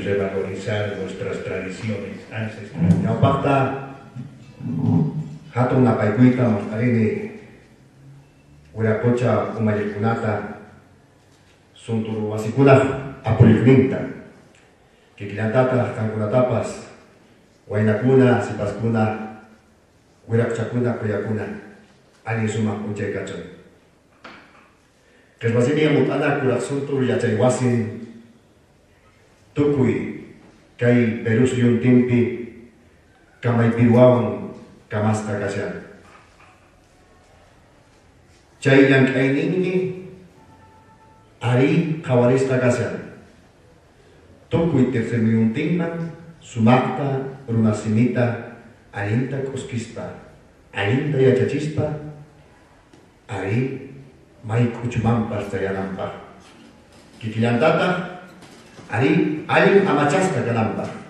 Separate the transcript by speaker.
Speaker 1: Revalorizar nuestras tradiciones ancestrales.
Speaker 2: Ñawpaqta hatun napaykuyta mast'arini Wiraqucha umalliqkunata, suntur wasikunaq apuriqninta, kikillantataq qankunatapas, waynakuna, sipaskuna, wiraquchakuna, quyakuna, allin sumaq p'unchay kachun. Qhichwa simi hamut'ana kuraq suntur yachay wasin tukuy kay Perú suyuntinpi kamaypirwawan kamasqa kashan. Chay llank'ayninmi arí qhawarisqa kashan. Tukuy tiqsimuyuntinman sumaqta runasimita allinta k'uskispa, allinta yachachispa, arí may k'uchumanpas chayananpaq. Kikillantataq arí allin amachasqa kananpaq.